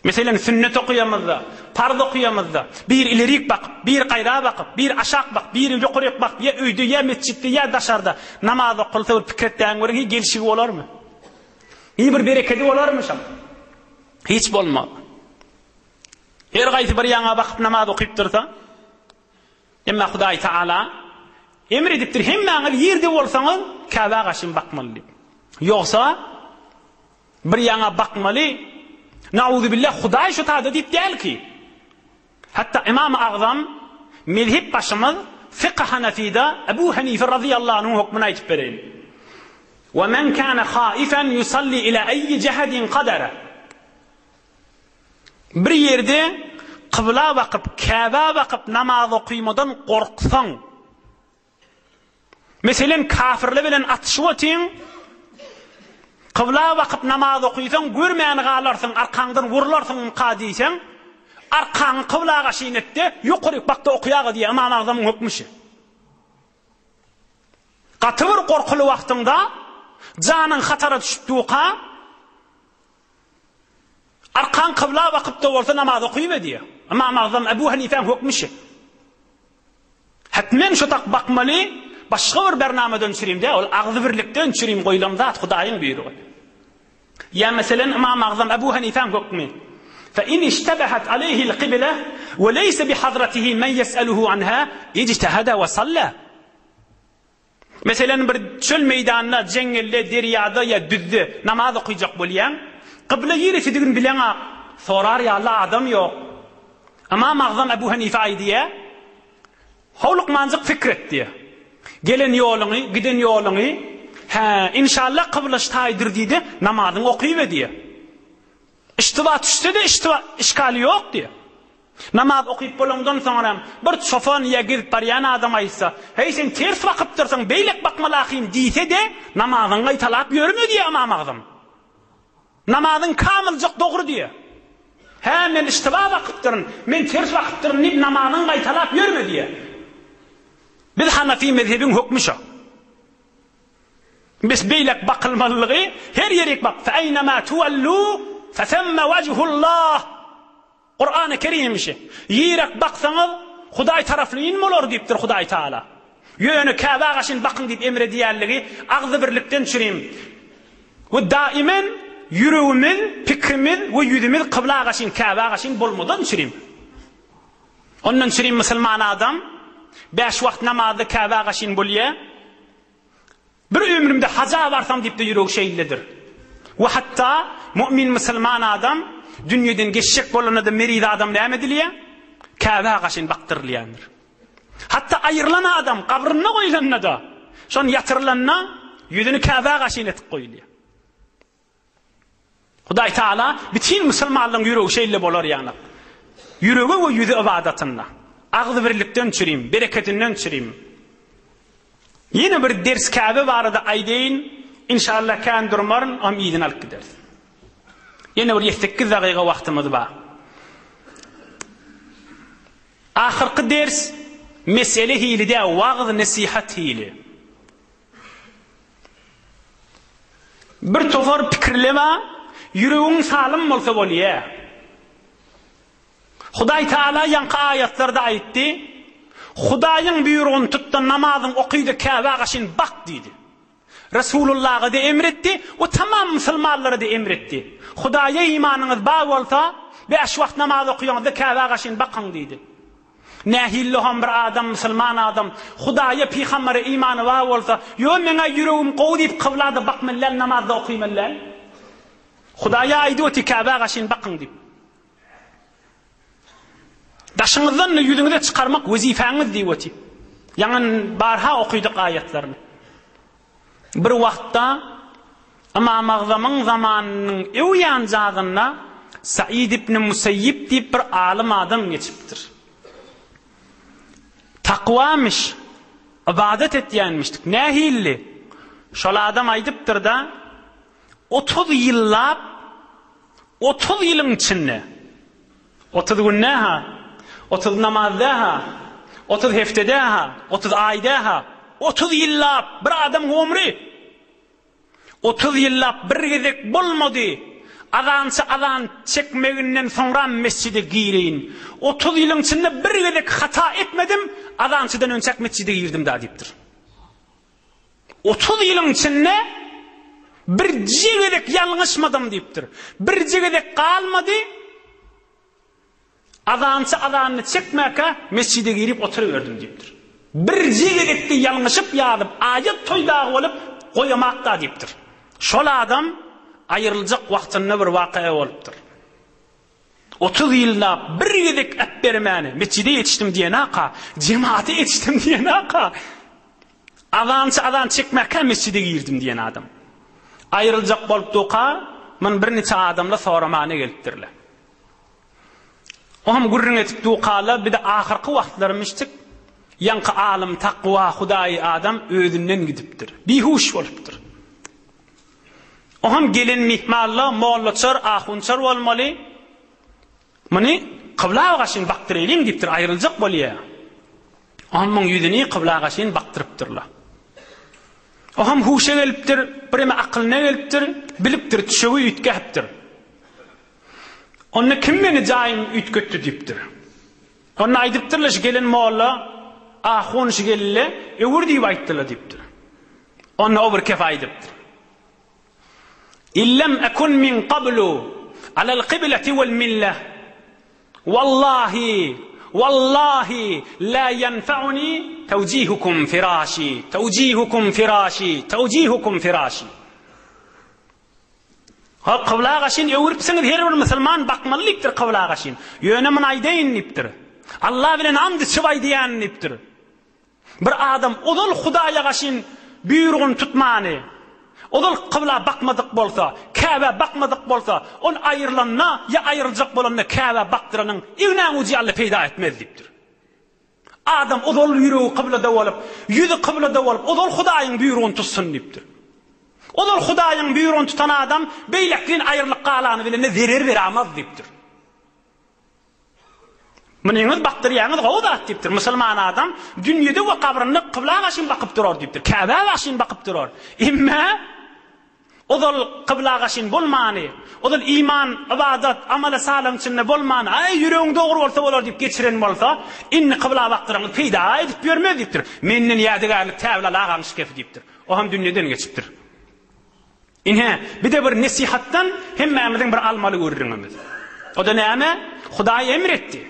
Meselem, sünnet okaýamyzda, parz okaýamyzda, biri ilerik bakyp, biri gaýra bakyp, biri aşak bakyp, biri ýokaryk bakyp, ýa öýde, ýa metjitde, ýa daşarda namaz okalsa bir pikir etdäň görüň, hiý gelşigi bolarmy? Hiý bir berekedi bolarmy şoň? Hiç bolmaz. Her gaýsy bir ýaňa bakyp namaz okyp dursa, emma Hudaý Taala emr edipdir, hemmäňiz ýerde bolsaňyz Käbä gaşyn bakmaly diýip. Ýogsa bir ýaňa bakmaly, Nauzubillah, Hudaý şu tada diýip däl ki. Hatda Imam Agzam mezhep başymyz fykh Hanafida Ebu Hanife razyýallahu anhuň hökmüni aýdyp bereýin. Wa men kana haifan yusalli ila ayyi jahadin qadara. Bir ýerde kybla bakyp, Käbä bakyp namaz okymadan gorksaň, meselem, kafirler bilen atyşyp otyň, kybla bakyp namaz okysaň, görmän galarsyň, arkaňdan wurlarsyňmyka diýseň, arkaňy kybla gaşyn et-de, ýokaryk bak-da okaýaga diýýär, Ymam Agzamyň hökmi şi. Gaty bir gorkuly wagtyňda, janyň hatara düşüp durka, Arkan kybla bakyp-da bolsa namaz okyp edýär. Ymam Agzam Ebu Hanifäň hökmi şi. Hetmen şo tak bakmaly, başga bir bernamadan çürim däl, ol agzybirlikden çürim goýlan zat Hudaýyň buýrugy. Ýa meselen Ymam Agzam Ebu Hanifäň hökmi. Fe in iştebehat aleyhi'l kıble ve leyse bihadratihi men yes'eluhu anha ijtehada ve salla. Meselem, bir çöl meýdanda, jeňňelde, derýada ýa düzde namaz okyjak bolýaň, kybla niresidigini bileňak, sorar ýaly adam ýok. Ymam Agzam Ebu Henife aýdýar, Howlukmanjyk pikir et diýýär. Gelen ýoluňy, giden ýoluňy, hä, inşallah kybla şu taýdyr diý-de, namazyňy okyber diýýär. Iştiba düşse-de iştiba, işgali ýok diýýär. Namaz okyp bolaňdan soňram bir çopan ýa gezip barýan adam aýtsa, Heý, sen ters bakypdyrsyň, beýlek bakmaly ahym diýse-de, namazyňy gaýtalap ýörme diýýär Ymam Agzam. Namazyň kamyljak dogry diýýär. Hä, men iştiba bakypdyryn, men ters bakypdyryn diýip namazyňy gaýtalap ýörme diýýär. Biz Hanafi mezhebiň hökmi şo. Biz beýlek bakylmalylygy her ýerik bak, Fe eýnemâ tuwellû fesemme wejhullah. Kurany Kerim işi. Ýirek baksaňyz, Hudaý taraflyyn bolar diýipdir Hudaý Taala. Ýöne Käbä gaşyn bakyň diýip emr edýänligi agzybirlikden çürim. We daimen. ýüregimiz, pikrimiz we ýüzümiz kybla gaşyn, Käbä gaşyn bolmadan çürim. Ondan çürim musulman adam bäş wagt namazda Käbä gaşyn bolýar. Bir ömrümde haja barsam diýip-de ýüregi şeýledir. We hatda mu'min musulman adam dünýeden geçjek bolanda-da meriz adam näme edilýär? Käbä gaşyn bakdyrylýandyr. Hatda aýrylan adam gabrynda goýlanda-da, şon ýatyrylanda ýüzüni Käbä gaşyn etip goýulýar. Hudaý Taala bütin musulmanlaryň ýüregi şeýle bolar ýaly. Ýüregi we ýüzi ybadatynda. Agzybirlikden çürim, bereketinden çürim. Ýene bir ders Käbe barada aýdaýyn, inşallah kän durmaryn, oňam yzyny alyp gideris. Ýene bir ýedi-sekiz dagyga wagtymyz bar. Ahyrky ders mesele hili däl, wagyz-nesihat hili. Bir topar pikirleme, ýüregiň salym bolsa bolýa. Hudaý Taala ýaňky aýatlarda aýtdy, Hudaýyň buýrugyny tut-da namazyň oky-da Käbä gaşyn bak diýdi. Resulullaha-da emr etdi we tamam musulmanlara-da emr etdi. Hudaýa imanyňyz bar bolsa, bäş wagt namaz okaýaňyzda Käbä gaşyn bakyň diýdi. Nähilloham bir adam, musulman adam, Hudaýa, pygambere imany bar bolsa, Ýo, meň-ä ýüregim gowy diýip kyblada bakmaly däl, namazda okymaly däl. Hudaýa aýdyp otyr, Käbä gaşyn bakyň diýip. Daşyňyzdan-da ýüzüňize çykarmak wezipä-ňiz diýip otyr. Ýaňy barha okydyk aýatlaryny. Bir wagtda Ymam Agzamyň zamanynyň öň ýanjagynda Said ibn Museýýip diýip bir alym adam geçipdir. Takwamyş, ybadat etýänmişdik. Nähilli? Şol adam aýdypdyr-da, 30 ýyllap, 30 ýylyň içinde, 30 gün dä-ha, 30 namaz dä-ha, 30 hepde dä-ha, 30 aý dä-ha, 30 ýyllap bir adamyň ömri 30 ýyllap bir gezek bolmady, azançy azan çekmeginden soňram mesjide gireýin. 30 ýylyň içinde bir gezek hata etmedim, azançydan önçäk mesjide girdim da diýipdir. 30 ýylyň içinde birje gezek ýalňyşmadym diýipdir. Birje gezek galmady. Azançy azanyny çekmäkä mesjide girip oturyberdim diýipdir. Birje gezekde ýalňyşyp ýazyp, aýat toý dagy bolup goýamakda diýipdir. Şol adam aýryljak wagtynda bir waka bolupdyr. 30 ýyllap bir gezek äpbermäni mesjide ýetişdim diýenaka, jemata ýetişdim diýenaka, azançy azan çekmäkä mesjide girdim diýen adam. Aýryljak bolup durka, mun birniçe adamlar soramana gelipdirler. Oňam gürrüň edip dukala bir-de ahyrky wagtlarymyşjyk ýaňky alym takwa hudaýy adam özünden gidipdir. Bihuş bolupdyr. Oňam gelen myhmanlar mollaçar, ahunçar bolmaly. Muny kybla gaşyn bakdyraýlyň diýipdir, aýryljak bolýar. Oňam muň ýüzüni kybla gaşyn bakdyrypdyrlar. Oňam huşa gelipdir, bireme akylyna gelipdir, bilipdir, düşegi üýtgäpdir. Onda kim meni jaýymy üýtgetdi diýipdir. Onda aýdypdyrlar şu gelen molla ahun şu geldi öwür diýip aýtdylar diýipdir. Onda o bir kef aýdypdyr. Illem ekun min qablu alal qiblati wal millah. Wallahi wallahi la yanfa'uni tawjihukum firashi tawjihukum firashi tawjihukum firashi. Ha, kybla gaşyn öwrüpsiňiz, her bir musulman bakmaly diýipdir kybla gaşyn. Ýöne muny aýdaýyn diýipdir. Allah bilen and içip aýdýan diýipdir. Bir adam ozal Hudaýa gaşyn buýrugyny tutmany, ozal kybla bakmadyk bolsa, Käbä bakmadyk bolsa, ol aýrylanda ýa aýryljak bolanda Käbä bakdyranyň ignäň ujy Alla peýda etmez diýipdir. Adam ozal ýüregi kyblada bolup, ýüzi kyblada bolup, ozal Hudaýyň buýrugyny tutsun diýipdir. Ozal Hudaýyň buýrugyny tutan adam beýlekden aýrylyp galany bilende zerer beramaz diýipdir. Munyňyz bakdyrýaňyz gowy zat diýipdir. Musulman adam dünýede we gabrynda kybla başyn bakyp durar diýipdir. Käbä başyn bakyp durar. Emme Ozal kybla gaşyn bolmany, ozal iman, ybadat, amaly salyhyň içinde bolmany, aý, ýüregiň dogry bolsa bolar diýip geçiren bolsa, indi kybla bakdyraňyz peýda edip ýörmez diýipdir. Menden ýadygärlik Täbil agaň şikefi diýipdir. O hem dünýeden geçipdir. Ine, bir-de bir nesihatdan hemmämiziň bir almaly gürrüňimiz. O-da näme? Hudaý emr etdi.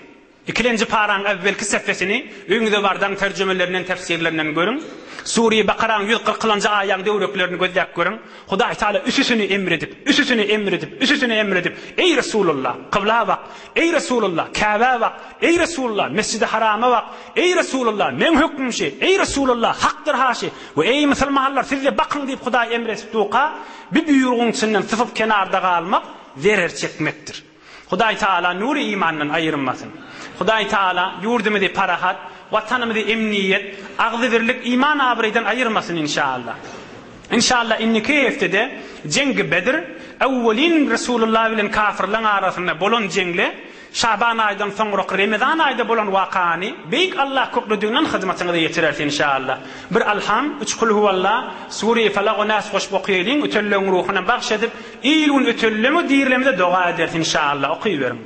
Ikilenji paraň äwwelki sefesini öýüňize bardaň terjimelerinden, tefsirlerinden görüň. Sure-i Bakaraň 140-njy aýaň döwreklerini gözläp görüň. Hudaý Taala üsüsini emr edip, üsüsini emr edip, üsüsini emr edip, Eý Resulullah, kybla bak! Eý Resulullah, Käbä bak! Eý Resulullah, Mesjidi Harama bak! Eý Resulullah, meň hökmüm şi! Eý Resulullah, hakdyr ha şi! We eý musulmanlar, siz-de bakyň diýip Hudaý emr edip durka, bi buýrugyň içinden sypyp kenarda galmak zerer çekmekdir. Hudaý Taala nury imandan aýyrmasyn. Hudaý Taala ýurdumyzy parahat, Watanymyzy emniýet, agzybirlik, iman abraýdan aýyrmasyn inşallah. Inşallah indiki heftede Jeňgi Bedr, Awwelin Resulullah bilen kafirleň arasynda bolan jeňle, Şaban aýdan soňraky Remezan aýda bolan wakany Beýik Allah köklediginden hyzmatyňyza ýetireris inşallah. Bir Alham, üç Kulhuwalla, Sure-i Falak we Nas goşup okaýalyň, ötenleň ruhuna bagş edip, il-gün ötenleňe dirilemizde doga ederis inşallah. Okyberiň.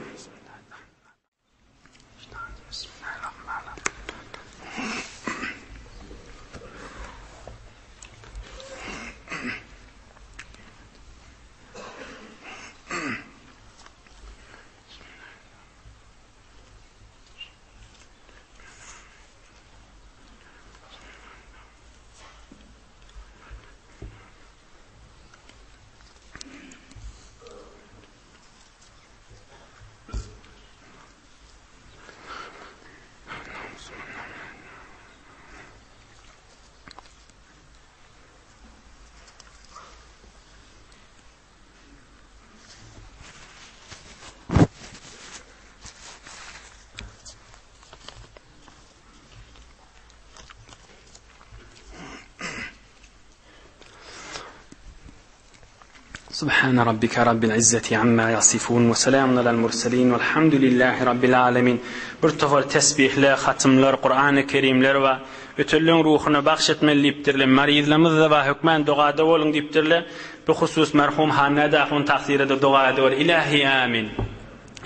Subhana rabbika rabbil izzati amma yasifun we selamun alal murselin welhamdülillahi rabbil alemin. Bir topar tesbihler, hatymlar, Kur'an-ı Kerimler bar. Ötenleň ruhuna bagş etmeli diýipdirler. Maryzlarymyz-da bar, hökmän dogada boluň diýipdirler. Bu husus merhum Hannad ahun tagsyra-da doga ediber. Ilahi amin.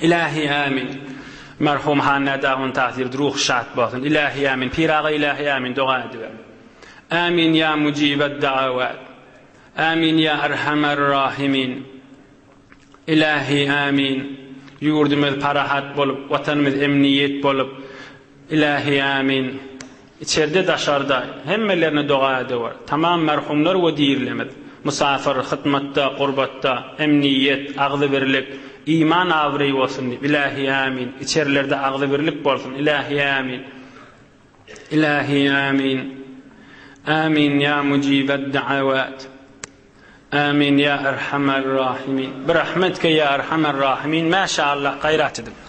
Ilahi amin. Merhum Hannad ahun tagsyr ruhy şat bolsun. Ilahi amin. Pir aga ilahi amin doga ediber. Amin ya mujibed da'awat. Amin ya erhamer rahimin. Ilahi amin. Ýurdumyz parahat bolup, watanymyz emniýet bolup, Ilahi amin. Içerde daşarda hemmelerine doga edewer. Tamam merhumlar we dirilerimiz, musafir, hytmatda, gurbatda, emniýet, agzybirlik, iman abraý bolsun diýip Ilahi amin. Içerilerde agzybirlik bolsun Ilahi amin. Ilahi amin. Amin ya mujibed da'awat. Amin ya erhamer rahimin. Birahmetke ya erhamer rahimin. Maşallah gaýrat ediň.